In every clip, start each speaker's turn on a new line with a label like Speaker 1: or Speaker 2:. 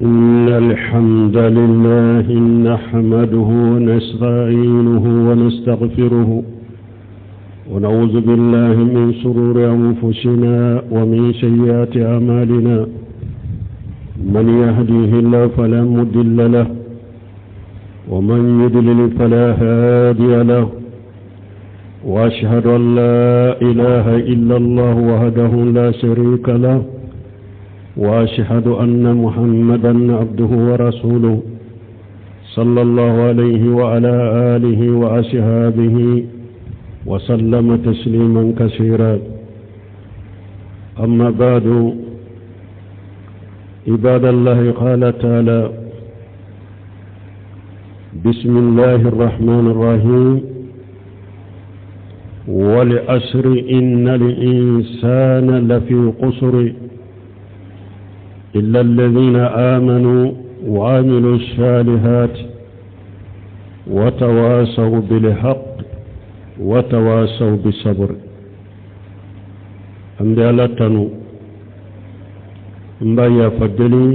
Speaker 1: إن الحمد لله نحمده ونستعينه ونستغفره ونعوذ بالله من شرور أنفسنا ومن سيئات أعمالنا من يهديه الله فلا مضل له ومن يضلل فلا هادي له واشهد ان لا اله الا الله وحده لا شريك له واشهد ان محمدا عبده ورسوله صلى الله عليه وعلى اله واصحابه وسلم تسليما كثيرا اما بعد عباد الله قال تعالى بسم الله الرحمن الرحيم ولأسر إن الإنسان لفي قصر إلا الذين آمنوا وعملوا الصالحات وتواصوا بالحق وتواصوا بالصبر an bɛ ala tanu an b'a yafa deli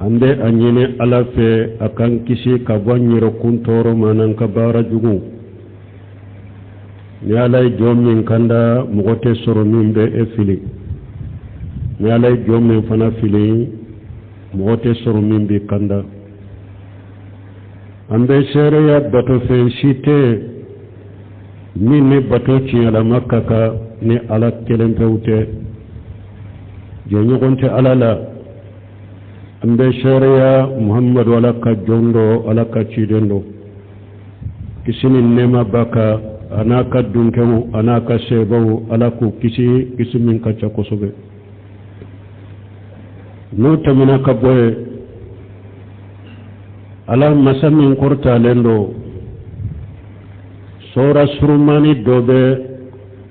Speaker 1: an bɛ a ɲini ala fɛ a k'an kisi ka bɔ an yɛrɛkun tɔɔrɔ ma n'an ka baara jugu ni ala ye jɔn min kanda mɔgɔ tɛ sɔrɔ min bɛ e fili ni ala ye jɔn min fana fili mɔgɔ tɛ sɔrɔ min b'i kanda an bɛ seereya batofɛn si tɛ min ni bato tiɲɛlama ka kan ni ala kelen pewu tɛ jɛɲɔgɔn tɛ ala la an bɛ seereya muhammadu ala ka jɔn dɔ ala ka ciden dɔ kisi ni nɛɛma b'a kan a n'a ka dunkɛw a n'a ka sebaw ala k'u kisi kisi min ka ca kosɛbɛ n'o tɛmɛna ka bɔ yen ala masa min kɔrɔtalen don sɔra surumani dɔ bɛ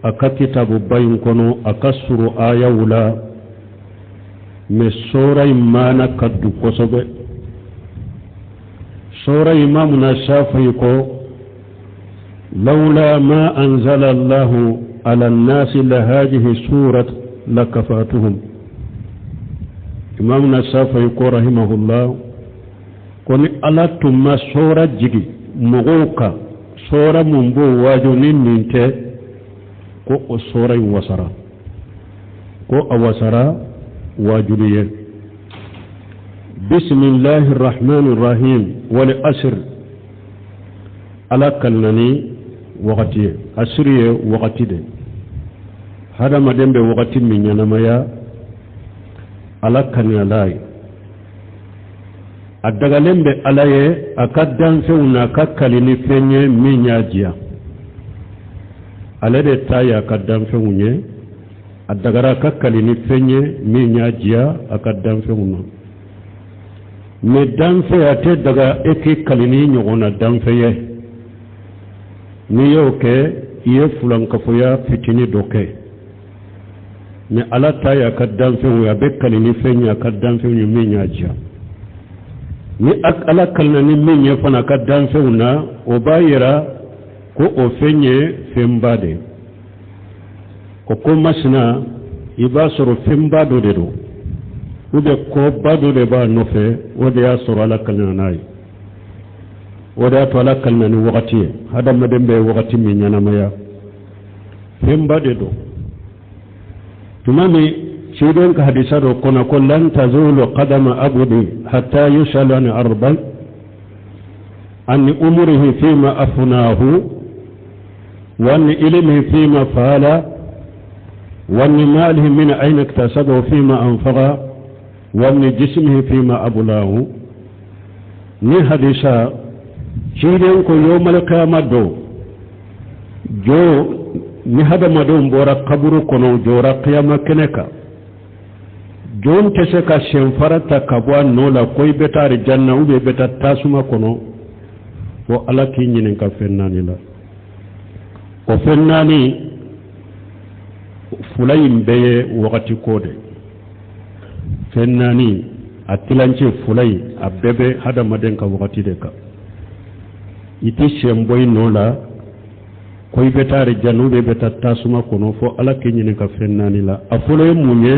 Speaker 1: a ka kitabuba in kɔnɔ a ka suru ayaw la mɛ sɔra in maana ka dun kosɛbɛ sɔra imamuna shafi ko lawla ma anzala allahu ala nnasi la hadihi surat lakafatuhum imamuna shafi ko rahimahullah ko ni ala tun ma sɔra jigi mɔgɔw kan sɔra mun b'o waaju ni nin tɛ ko o sɔra in wasara ko a wasara waajuli ye bisimilahi rahmani rahim wali asir ala kalina ni wagati ye asiri ye wagati de hadamaden bɛ wagati min ɲɛnamaya ala kaniyala ye a dagalen bɛ ala ye a ka danfɛnw na a ka kali ni fɛn ye min y'a diya ale de ta ye a ka danfɛnw ye a dagara a ka kali ni fɛn ye min y'a diya a ka danfɛnw na mɛ danfɛn a tɛ daga e k'i kali n'i ɲɔgɔnna danfɛn ye n'i y'o kɛ i ye fulankafoya fitinin dɔ kɛ mɛ ala ta y'a ka danfɛnw ye a bɛ kali ni fɛn ye a ka danfɛnw ye min y'a diya ni ala kalina ni min ye fana a ka danfɛnw na o b'a yira ko o fɛn ye fɛnba de ye o ko masina i b'a sɔrɔ fɛnba dɔ de don ou bien koba dɔ de b'a nɔfɛ o de y'a sɔrɔ ala kalina n'a ye o de y'a to ala kalina ni wagati ye hadamaden bɛ wagati min ɲɛnamaya fɛnba de don tuma min ciden ka hadisa dɔ kɔnɔ ko lan tazulu qadama abudi hatta yusalu an arba an umurihi fima afnahu wa an ilmihi fima faala wa an malihi min ayna iktasabahu fima anfaqa wa an jismihi fima abulahu ni hadisa ciden ko yawmal qiyama do jo ni hadamadenw bɔra kaburu kɔnɔ jɔra kiyama kɛnɛ kan jon tɛ se ka senfara ta ka bɔ a nɔ la ko i bɛ taa arijanna ou bien i bɛ taa tasuma kɔnɔ fo ala k'i ɲininka fɛn naani la o fɛn naani fula in bɛɛ ye wagati ko de fɛn naani a tilancɛ fula in a bɛɛ bɛ hadamaden ka wagati de kan i tɛ sen bɔ i nɔ la ko i bɛ taa arijanna ou bien i bɛ taa tasuma kɔnɔ fo ala k'i ɲininka fɛn naani la a fɔlɔ ye mun ye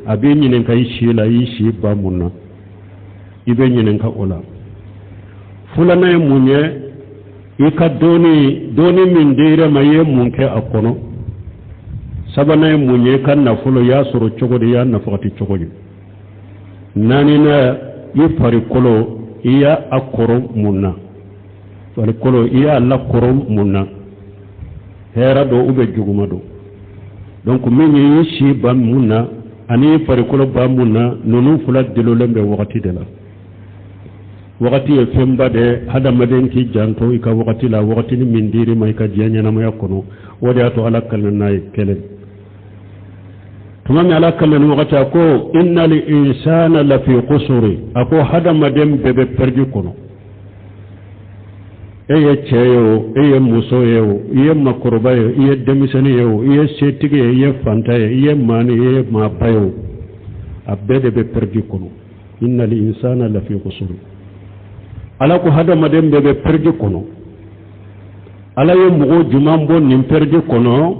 Speaker 1: A b'i ɲininka i si la, i si ban mun na, i bɛ ɲininka o la. Filanan ye mun ye? I ka dɔnni, dɔnni min dir'i ma, i ye mun kɛ a kɔnɔ? Sabanan ye mun ye? I ka nafolo, i y'a sɔrɔ cogo di, i y'a nafagati cogo di? Naaninan, i farikolo, i y'a a kɔrɔ mun na? Farikolo, i y'a lakɔrɔ mun na? Hɛrɛ don ou bien juguma don? Donc min ye i si ban mun na ani i farikolo ban mun na, ninnu fila dulolen bɛ wagati de la. Wagati ye fɛnba de, hadamaden k'i janto i ka wagati la, wagati ni min dir'i ma i ka diɲɛ ɲɛnamaya kɔnɔ. O de y'a to Ala kalina n'a ye kelen tuma min, Ala kalina ni wagati, a ko: innal insana lafi kusuri. A ko hadamaden bɛɛ bɛ perdu kɔnɔ. E ye cɛ ye o, e ye muso ye o, i ye makɔrɔba ye, i ye denmisɛnnin ye o, i ye setigi ye, i ye fantan ye, i ye maani, i ye maaba ye o, a bɛɛ de bɛ perdu kɔnɔ. Innal insana lafi kusuri. Ala ko hadamaden bɛɛ bɛ perdu kɔnɔ. Ala ye mɔgɔ jumɛn bɔ nin perdu kɔnɔ?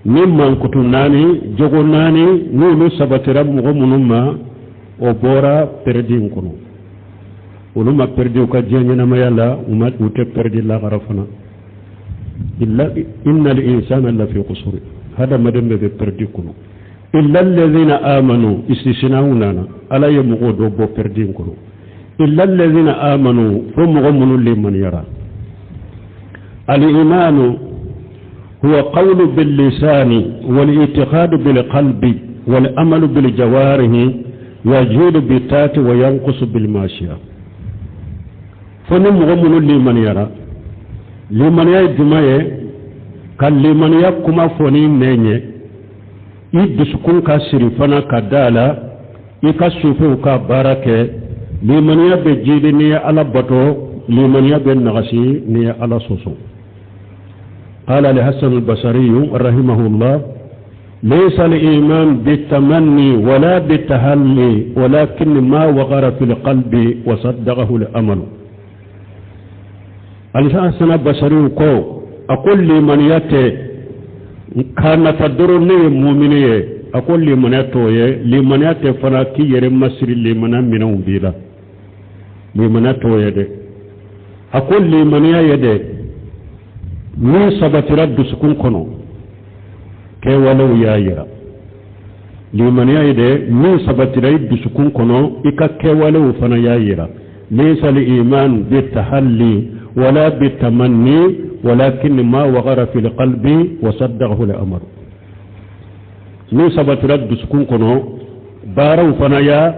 Speaker 1: Ni mankutu naani, jogo naani, n'olu sabatira mɔgɔ minnu ma, o bɔra perdu in kɔnɔ. Olu ma perdu u ka diɲɛ ɲɛnamaya la, u ma, u tɛ perdu lahara fana. Innal insana lafi kusuri, hadamaden bɛɛ bɛ perdu kɔnɔ, illa alladhina amanu. Istisinaw nana, Ala ye mɔgɔw dɔ bɔ perdu in kɔnɔ. Illa alladhina amanu, fo mɔgɔ minnu limaniyara. Al-imanu huwa qawlu bil lisani wal i'tiqadu bil qalbi wal amalu bil jawarihi, yazidu bi taati wa yanqusu bil masiya. Fo ni mɔgɔ minnu limaniyara. Limaniya ye jumɛn ye? Ka limaniya kuma fɔ ni nɛn ye, i dusukun ka siri fana ka da la, i ka sufɛw ka baara kɛ. Limaniya bɛ jidi n'i ye Ala bato, limaniya bɛ nagasi n'i ye Ala sɔsɔ. قال الحسن البصري رحمه الله: ليس الإيمان بالتمني ولا بالتهلي، ولكن ما وقر في القلب وصدقه الأمل. الحسن البصري ko a ko limaniya tɛ ka nata dɔrɔn ne ye mumini ye. A ko limaniya t'o ye. Limaniya tɛ fana k'i yɛrɛ masiri limaniya minɛnw b'i la. Limaniya t'o ye dɛ. A ko limaniya ye dɛ min sabatira dusukun kɔnɔ, kɛwalew y'a yira. Limaniya ye dɛ min sabatira i dusukun kɔnɔ, i ka kɛwalew fana y'a yira. Laysa al-iman bitahalli wala bitamanni, walakin ma waqara fil qalbi wa saddaqahu al-amal. Min sabatira dusukun kɔnɔ, baaraw fana y'a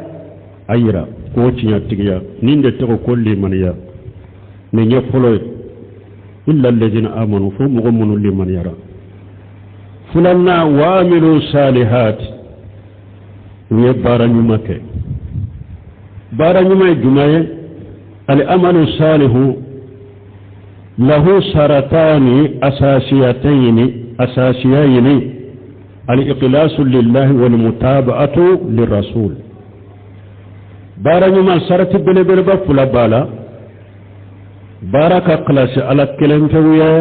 Speaker 1: a yira k'o tiɲɛtigiya. Nin de tɔgɔ ko limaniya. Nin ye fɔlɔ ye, illa alladhina amanu, fo mɔgɔ minnu limaniyara. Filanan, wa amilu salihat, u ye baara ɲuman kɛ. Baara ɲuman ye jumɛn ye? Al-amalu salihu lahu saratani asasiyatayni asasiyayni: al-ikhlasu lillahi wal mutaba'atu lirrasul. Baara ɲuman sarati belebeleba fila b'a la: baara ka kilasi Ala kelen pewu ye,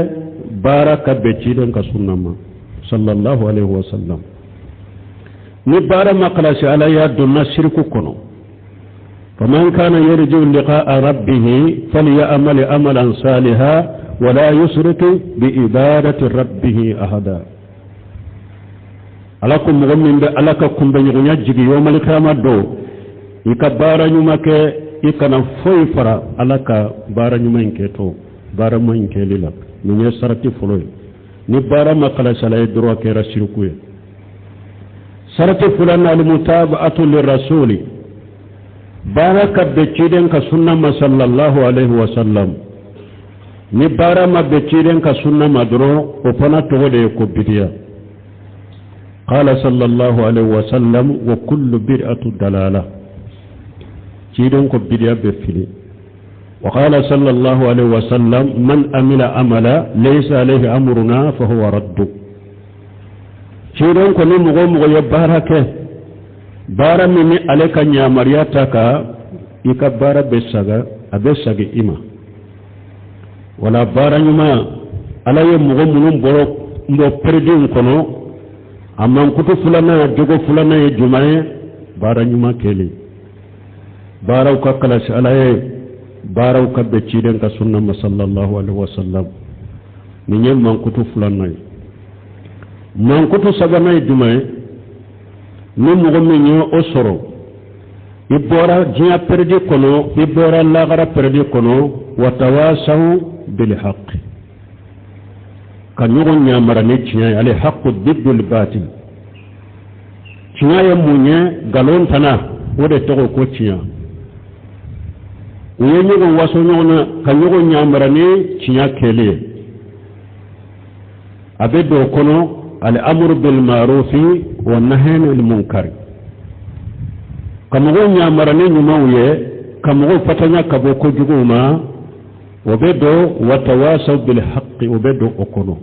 Speaker 1: baara ka bɛn ciden ka sunna ma, sallallahu alaihi wa sallam. Ni baara ma kilasi Ala ya, donna siriku kɔnɔ. Faman kana yarju liqa'a rabbih falyamal amalan saliha wala yushrik bi ibadati rabbih ahada. Ala ko mɔgɔ min bɛ Ala ka kunbɛnɲɔgɔnya jigi yɔmalikiyama don, i ka baara ɲuman kɛ, i kana foyi fara Ala ka baara ɲuman in kɛtɔ baara ɲuman in kɛli la. Nin ye sarati fɔlɔ ye. Ni baara ma kalasala ye dɔrɔn, a kɛra siriku ye. Sarati filanan, almutaba'atu lirrasuli, baara ka bɛn ciden ka sunna ma, sallallahu alaihi wa sallam. Ni baara ma bɛn ciden ka sunna ma dɔrɔn, o fana tɔgɔ de ye ko bidiya. قال صلى الله عليه وسلم: وكل بدعة دلالة. Ciden ko bidiya bɛ fili. وقال صلى الله عليه وسلم: من عمل عملا ليس عليه أمرنا فهو رد. Ciden ko ni mɔgɔ mɔgɔ ye baara kɛ, baara min ni ale ka yamaruya ta kan, i ka baara bɛ saga, a bɛ sagi i ma. Wala baara ɲuman, Ala ye mɔgɔ minnu bɔ bɔ perdu kɔnɔ. A mankutu filanan, jogo filanan ye jumɛn ye? Baara ɲuman kɛli, baaraw ka kalasi Ala ye, baaraw ka bɛn ciden ka sunna ma sallallahu alaihi wasallam. Nin ye mankutu filanan ye. Mankutu sabanan ye jumɛn ye? Ni mɔgɔ min ye o sɔrɔ, i bɔra diɲɛ pɛrɛdi kɔnɔ, i bɔra lagara pɛrɛdi kɔnɔ. Watawasaw bilhaqi, ka ɲɔgɔn yamara ni tiɲɛ ye. Alhaqu diddul batil. Tiɲɛ ye mun ye? Nkalon tana, o de tɔgɔ ko tiɲɛ. U ye ɲɔgɔn waso ɲɔgɔn na ka ɲɔgɔn yamara ni tiɲɛ kɛli ye. A bɛ don o kɔnɔ al-amru bil ma'rufi wa nahyi anil munkari, ka mɔgɔw yamara ni ɲumanw ye, ka mɔgɔw fatanya ka bɔ kojuguw ma. O bɛ don watawasaw bil haqqi, o bɛ don o kɔnɔ.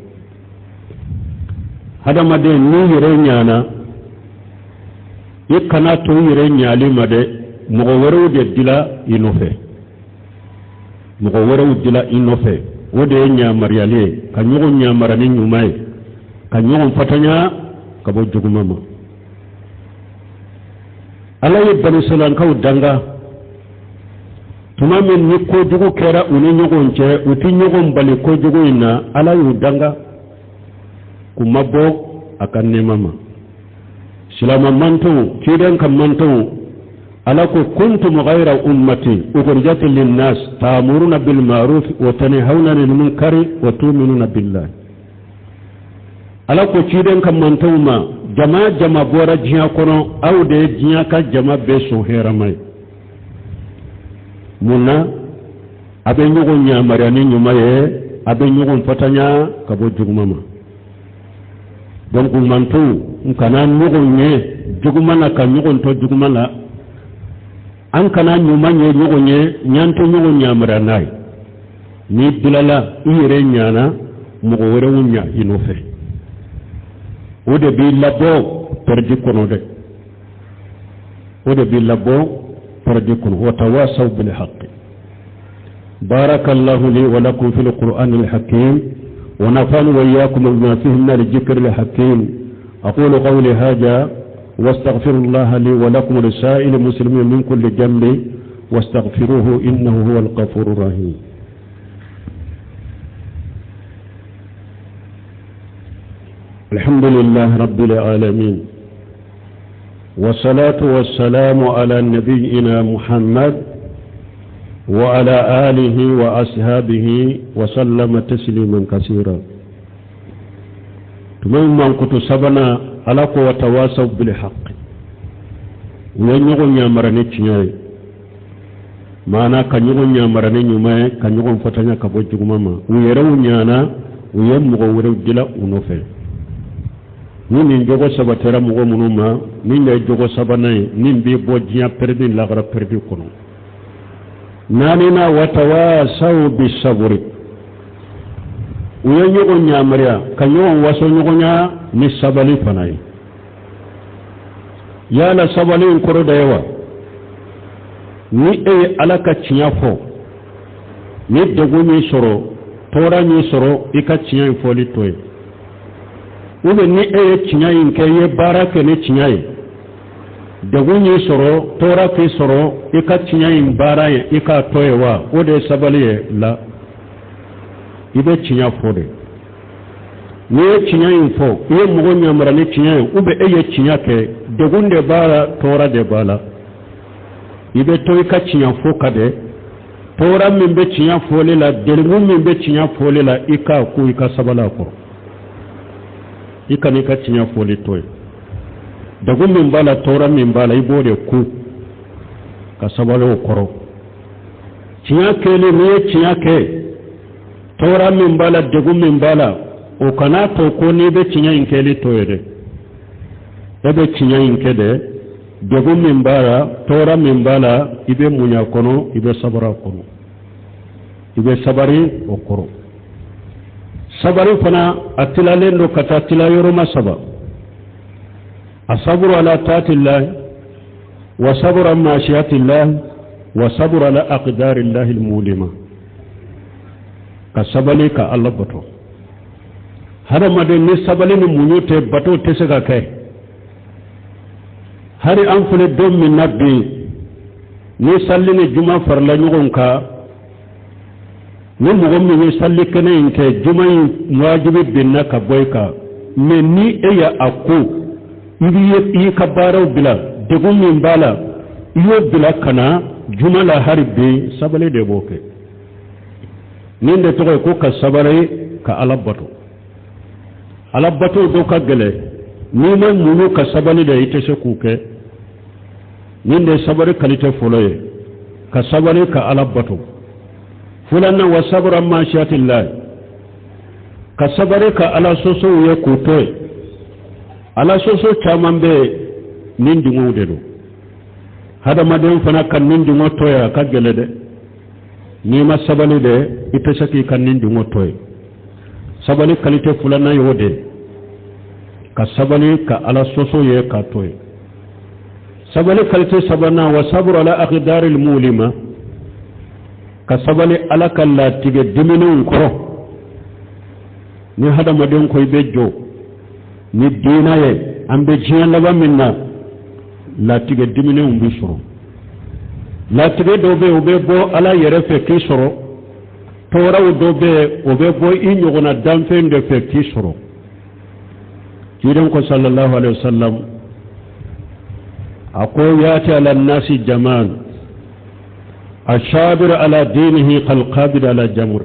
Speaker 1: Hadamaden, n'i yɛrɛ ɲana, i kana to i yɛrɛ ɲali ma dɛ. Mɔgɔ wɛrɛw de dila i nɔfɛ, mɔgɔ wɛrɛw dila i nɔfɛ. O de ye ɲamariyali ye, ka ɲɔgɔn ɲamara ni ɲuman ye, ka ɲɔgɔn fatanya ka bɔ juguman ma. Ala ye banisirailakaw danga tuma min ni kojugu kɛra u ni ɲɔgɔn cɛ, u tɛ ɲɔgɔn bali kojugu in na. Ala y'u danga k'u mabɔ a ka nɛɛma ma. Silama mantonw, ciden ka mantonw, Ala ko: kuntum ghayra ummati ukhrijat linnas ta'muruna bil ma'ruf wa tanhauna 'anil munkari wa tu'minuna billah. Ala ko ciden ka mantonw ma: jama jama bɔra diɲɛ kɔnɔ, aw de ye diɲɛ ka jama bɛɛ sɔn hɛrɛma ye. Mun na? A bɛ ɲɔgɔn yamaruya ni ɲuman ye, a bɛ ɲɔgɔn fatanya ka bɔ juguman ma. Donc mantonw, n kana ɲɔgɔn ye juguman na ka ɲɔgɔn to juguman na. An kana ɲuman ye ɲɔgɔn ye, ɲan tɛ ɲɔgɔn yamaruya n'a ye. N'i bilala i yɛrɛ ɲana, mɔgɔ wɛrɛw ɲa i nɔfɛ, o de b'i labɔ pɛrɛdi kɔnɔ dɛ, o de b'i labɔ pɛrɛdi kɔnɔ. Watawasaw bil haqqi. بارك الله لي ولكم في القرآن الحكيم ونفعني وإياكم بما فيه من الذكر الحكيم. أقول قولي هذا واستغفر الله لي ولكم ولسائر المسلمين من كل ذنب، واستغفروه إنه هو الغفور الرحيم. الحمد لله رب العالمين، والصلاة والسلام على نبينا محمد وعلى آله وأصحابه وسلم تسليما كثيرا. Tuma mankutu sabanan, Ala ko: watawasaw bil haqq. U ye ɲɔgɔn yamara ni tiɲɛ ye, maana ka ɲɔgɔn yamara ni ɲuman ye, ka ɲɔgɔn fatanya ka bɔ juguman ma. U yɛrɛw ɲana, u ye mɔgɔ wɛrɛw dila u nɔfɛ. Ni nin jogo sabatira mɔgɔ minnu ma, nin ye jogo sabanan ye, nin bɛ bɔ diɲɛ pɛrɛdi, lagara pɛrɛdi kɔnɔ. Naaninan, watawasaw bisaburi. U ye ɲɔgɔn yamaruya ka ɲɔgɔn waso ɲɔgɔnya ni sabali fana ye. Yala sabali in kɔrɔ da ye wa? Ni e ye Ala ka tiɲɛ fɔ, ni degun y'i sɔrɔ, tɔɔrɔ y'i sɔrɔ, i ka tiɲɛ in fɔli to yen? Ou bien ni e ye tiɲɛ in kɛ, i ye baara kɛ ni tiɲɛ ye, degun y'i sɔrɔ, tɔɔrɔ k'i sɔrɔ, i ka tiɲɛ in baara ye, i k'a to yen wa? O de ye sabali ye la. I bɛ tiɲɛ fɔ de. N'i ye tiɲɛ in fɔ, i ye mɔgɔ yamara ni tiɲɛ ye, ou bien e ye tiɲɛ kɛ, degun de b'a la, tɔɔrɔ de b'a la, i bɛ to i ka tiɲɛ fɔ ka dɛ. Tɔɔrɔ min bɛ tiɲɛ fɔli la, degun min bɛ tiɲɛ fɔli la, i k'a ko i ka sabali a kɔrɔ. I kana i ka tiɲɛ fɔli to yen. Degun min b'a la, tɔɔrɔ min b'a la, i b'o de ku ka sabali o kɔrɔ. Tiɲɛ kɛlen, n'i ye tiɲɛ kɛ, tɔɔrɔ min b'a la, degun min b'a la, o kana to ko n'i bɛ tiɲɛ in kɛli to yen dɛ. E bɛ tiɲɛ in kɛ dɛ, degun min b'a la, tɔɔrɔ min b'a la, i bɛ muɲa kɔnɔ, i bɛ sabara kɔnɔ, i bɛ sabari o kɔrɔ. Sabari fana, a tilalen don ka taa tila yɔrɔma saba: asaburu ala taatillahi, wa saburu an maasiyatillahi, wa saburu ala aqdarillahi almulima. Ka sabali ka Ala bato. Hadamaden, ni sabali ni muɲu tɛ, bato tɛ se ka kɛ. Hari an filɛ don min na bi, ni sali ni juma farala ɲɔgɔn kan, ni mɔgɔ min ye sali kɛnɛ in kɛ, juma in wajibi binna ka bɔ i kan. Mɛ ni e y'a a ko i b'i ka baaraw bila, degun min b'a la, i y'o bila ka na juma la, hari bi sabali de b'o kɛ. Nin de tɔgɔ ye ko ka sabali ka Ala bato. Ala bato dɔ ka gɛlɛn, n'i ma muɲu ka sabali de, i tɛ se k'u kɛ. Nin de sabali kalite fɔlɔ ye, ka sabali ka Ala bato. Filanan, wa sabra maasiyatillahi, ka sabali ka Ala sɔsɔw ye k'u to yen. Ala sɔsɔ caman bɛ yen, ni dungɔw de don. Hadamaden fana ka ni dungɔ to yen, a ka gɛlɛn dɛ. N'i ma sabali dɛ, i tɛ se k'i ka ni dungɔ to yen. Sabali kalite filanan y'o de ye, ka sabali ka Ala sɔsɔ ye k'a to yen. Sabali kalite sabanan, wa saburu ala akidaril mulima, ka sabali Ala ka latigɛ diminenw kɔrɔ. Ni hadamaden ko i bɛ jɔ ni diina ye, an bɛ diɲɛ laban min na, latigɛ diminenw b'i sɔrɔ. Latigɛ dɔw bɛ yen, o bɛ bɔ Ala yɛrɛ fɛ k'i sɔrɔ. Tɔɔrɔw dɔ bɛ yen, o bɛ bɔ i ɲɔgɔnna danfɛn de fɛ k'i sɔrɔ. Ciden ko sallallahu alaihi wasallam, a ko yati ala nasi jaman ashabir ala dinihi kalqabid ala jamur.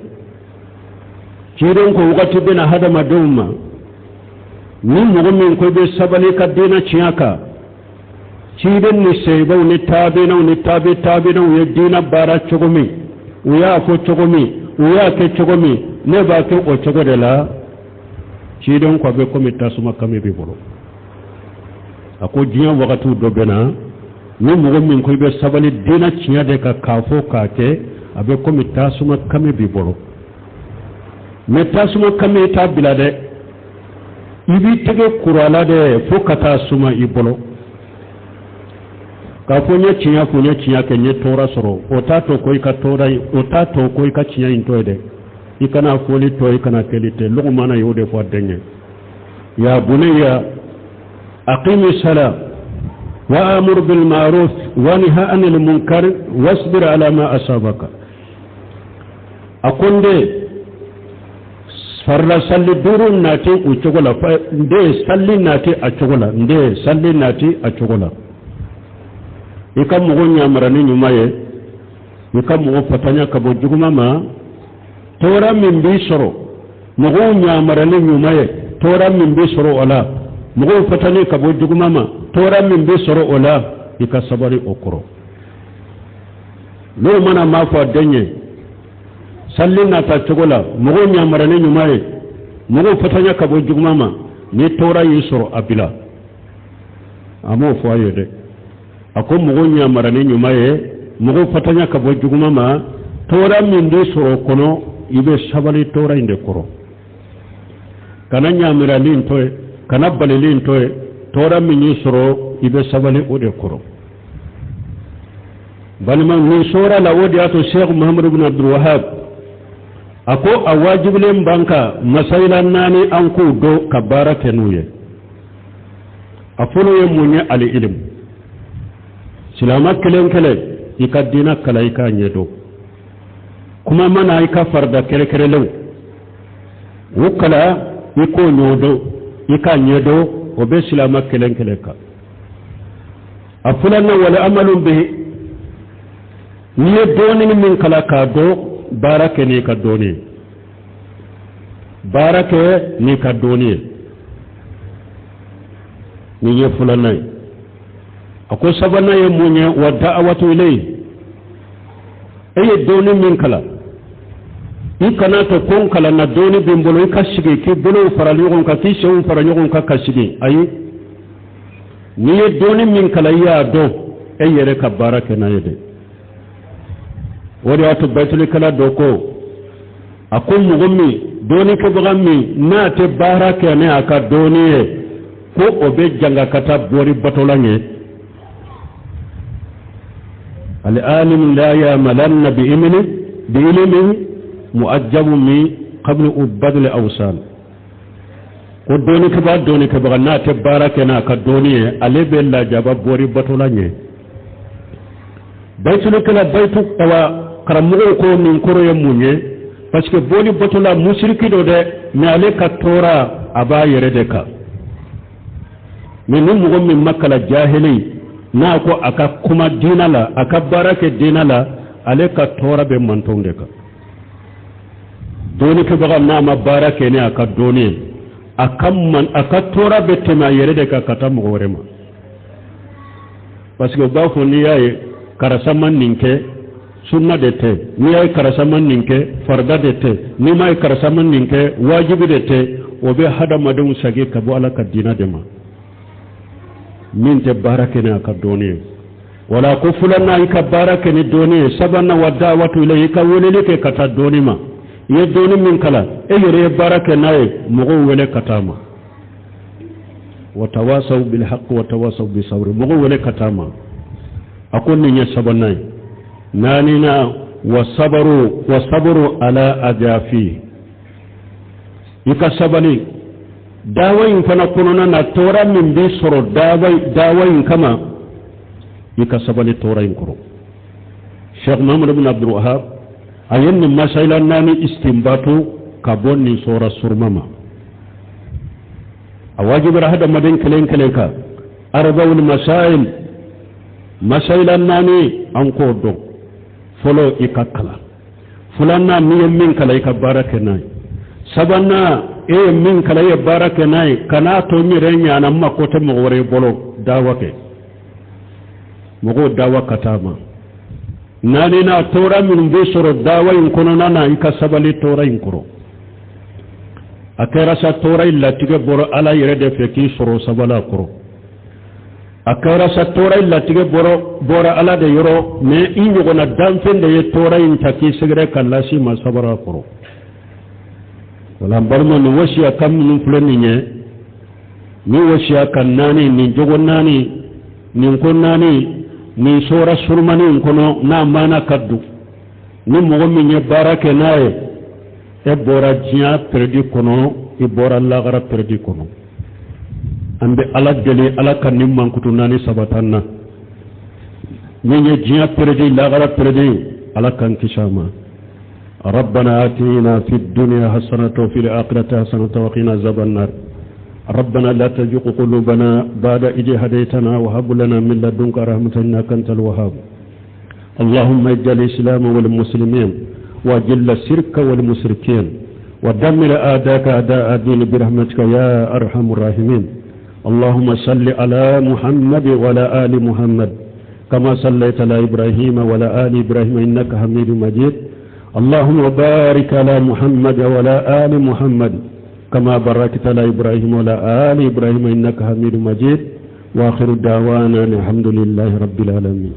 Speaker 1: Ciden ko wagati bɛna hadamadenw ma, ni mɔgɔ min ko i bɛ sabali ka diinɛ tiɲɛ kan, ciden ni seyibaw ni taabinaw ni taabi taabinaw ye diinɛ baara cogo min, u y'a fɔ cogo min, u y'a kɛ cogo min, ne b'a kɛ o cogo de la. Ciden ko a bɛ komi tasuma kami b'i bolo. A ko diɲɛ wagatiw dɔ bɛ na, ni mɔgɔ min ko i bɛ sabali diinɛ tiɲɛ de kan k'a fɔ k'a kɛ, a bɛ komi tasuma kami b'i bolo. Mɛ tasuma kami, i t'a bila dɛ, i b'i tɛgɛ kuru a la dɛ fo ka taa suma i bolo. K'a fɔ n ye tiɲɛ fɔ, n ye tiɲɛ kɛ, n ye tɔɔrɔ sɔrɔ, o t'a to ko i ka tɔɔrɔ, o t'a to ko i ka tiɲɛ in to ye dɛ. I kana fɔli to, i kana kɛli tɛ. Lugumana y'o de fɔ a den ye: ya bunayya aqimi sala wa amur bil ma'ruf wa nahy anil munkar wasbir ala ma asabaka. A ko n den, farila salli duuru nati u cogo la. N den, salli nati a cogo la. N den, salli nati a cogo la. I ka mɔgɔ ɲamara ni ɲuman ye, i ka mɔgɔ fatanya ka bɔ juguman ma. Tɔɔrɔ min b'i sɔrɔ mɔgɔw ɲamara ni ɲuman ye, tɔɔrɔ min b'i sɔrɔ o la, mɔgɔw fatani ka bɔ juguman ma, tɔɔrɔ min b'i sɔrɔ o la, i ka sabali o kɔrɔ. N'o mana maa fɔ a den ye salli nata cogo la, mɔgɔw ɲamara ni ɲuman ye, mɔgɔw fatanya ka bɔ juguman ma, ni tɔɔrɔ y'i sɔrɔ, a bila. A m'o fɔ a ye dɛ. A ko mɔgɔw ɲamara ni ɲuman ye, mɔgɔw fatanya ka bɔ juguman ma, tɔɔrɔ min b'i sɔrɔ o kɔnɔ, i bɛ sabali tɔɔrɔ in de kɔrɔ. Kana ɲamarali in to ye, kana balili in to ye. Tɔɔrɔ min y'i sɔrɔ, i bɛ sabali o de kɔrɔ. Balima, nin sɔrɔ la, o de y'a to Sheikh Muhammadu bin Abdul Wahab a ko a wajibilen b'an kan masayila naani, an k'u dɔn ka baara kɛ n'u ye. A fɔlɔ ye mun ye? Ali ilimu. Silama kelen kelen, i ka diinɛ kalan, i k'a ɲɛdɔn. Kuma mana i ka farida kɛrɛkɛrɛlenw u kala, i k'o ɲɛdɔn, i k'a ɲɛdɔn, o bɛ silama kelen kelen kan. A filanan, wal amalu bihi. N'i ye dɔɔni min kalan k'a dɔn, baara kɛ n'i ka dɔɔni ye, baara kɛ n'i ka dɔɔni ye. Nin ye filanan ye. A ko sabanan ye mun ye? Wa da'awatu ilayhi. E ye dɔɔni min kalan, i kana to ko n kalanna, dɔɔni bɛ n bolo, i ka sigi k'i bolow fara ɲɔgɔn kan, k'i senw fara ɲɔgɔn kan ka sigi. Ayi, n'i ye dɔɔni min kalan, i y'a dɔn, e yɛrɛ ka baara kɛ n'a ye dɛ. O de y'a to bayitulikɛla dɔ ko, a ko mɔgɔ min, dɔɔnikɛbaga min n'a tɛ baara kɛ ni a ka dɔɔni ye, ko o bɛ janga ka taa bɔri batɔla ɲɛ. Al-alim la ya'malanna bi ilmi bi ilmi mu'ajjabu min qabli ubadil awsan. Ko dɔnnikɛbaa dɔnnikɛbaga n'a tɛ baara kɛ n'a ka dɔnni ye, ale bɛ lajaba bɔri batola ɲɛ. Bayitulikɛla bayitu awa karamɔgɔw ko nin kɔrɔ ye mun ye? Parce que bɔli batola musiriki don dɛ, mais ale ka tɔɔrɔ a b'a yɛrɛ de kan. Mais ni mɔgɔ min ma kalan, jahili, n'a ko a ka kuma diina la, a ka baara kɛ diina la, ale ka tɔɔrɔ bɛ mantɔnw de kan. Dɔnnikɛbaga n'a ma baara kɛ ni a ka dɔnni ye, a ka man a ka tɔɔrɔ bɛ tɛmɛ a yɛrɛ de kan ka taa mɔgɔ wɛrɛ ma, parce que u b'a fɔ n'i y'a ye karisa ma nin kɛ, sunna de tɛ, n'i y'a ye karisa ma nin kɛ, farida de tɛ, n'i m'a ye karisa ma nin kɛ, wajibi de tɛ. O bɛ hadamadenw sagi ka bɔ Ala ka diina de ma. Min tɛ baara kɛ ni a ka dɔnni ye, wala ko filanan, i ka baara kɛ ni dɔnni ye. Sabanan, wa dawatu ilayhi, i ka weleli kɛ ka taa dɔnni ma. I ye dɔnni min kalan, e yɛrɛ ye baara kɛ n'a ye, mɔgɔw wele ka taa ma. Wa tawasaw bil haqq wa tawasaw bis sabr, mɔgɔw wele ka taa ma. A ko nin ye sabanan ye. Naaninan, wa sabaru wa sabru ala adafi, i ka sabali dawa in fana kɔnɔna na. Tɔɔrɔ min b'i sɔrɔ dawa in kama, i ka sabali tɔɔrɔ in kɔrɔ. Sheikh Muhammad ibn Abdul Wahab a ye nin masayila naani istinbatu ka bɔ nin sɔra suruma ma. A wajibira hadamaden kelen kelen kan arba'ul masail, masayila naani, an k'o dɔn. Fɔlɔ, i ka kalan. Filanan, n'i ye min kalan, i ka baara kɛ n'a ye. Sabanan, e ye min kalan, i ye baara kɛ n'a ye, kan'a to n yɛrɛ ɲana, n mako tɛ mɔgɔ wɛrɛ bolo. Dawa kɛ, mɔgɔw dawa ka taa ma. Naaninan, tɔɔrɔ minnu bɛ sɔrɔ dawa in kɔnɔna na, i ka sabali tɔɔrɔ in kɔrɔ. A kɛra sa tɔɔrɔ in latigɛ bɔra Ala yɛrɛ de fɛ k'i sɔrɔ, sabali a kɔrɔ. A kɛra sa tɔɔrɔ in latigɛ bɔra Ala de yɔrɔ, mais i ɲɔgɔnna danfɛn de ye tɔɔrɔ in ta k'i sɛgɛrɛ ka lasi ma, sabara a kɔrɔ. Wala n balima, nin wasiya kan minnu filɛ nin ye, nin wasiya kan naani, nin jogo naani, nin ko naani, nin sɔra surumani in kɔnɔ, n'a maana ka dun, ni mɔgɔ min ye baara kɛ n'a ye, e bɔra diɲɛ pɛrɛdi kɔnɔ, i bɔra lagara pɛrɛdi kɔnɔ. An bɛ Ala deli, Ala ka nin mankutu naani sabatan na. Min ye diɲɛ pɛrɛdi, lagara pɛrɛdi, Ala k'an kisi a ma. ربنا آتنا في الدنيا حسنة وفي الآخرة حسنة وقنا عذاب النار. ربنا لا تزغ قلوبنا بعد إذ هديتنا وهب لنا من لدنك رحمة إنك أنت الوهاب. اللهم اجعل الإسلام والمسلمين، وأذل الشرك والمشركين، ودمر أعداءك أعداء الدين برحمتك يا أرحم الراحمين. اللهم صل على محمد وعلى آل محمد كما صليت على إبراهيم وعلى آل إبراهيم إنك حميد مجيد. اللهم بارك على محمد وعلى آل محمد كما باركت على إبراهيم وعلى آل إبراهيم إنك حميد مجيد. وآخر دعوانا الحمد لله رب العالمين.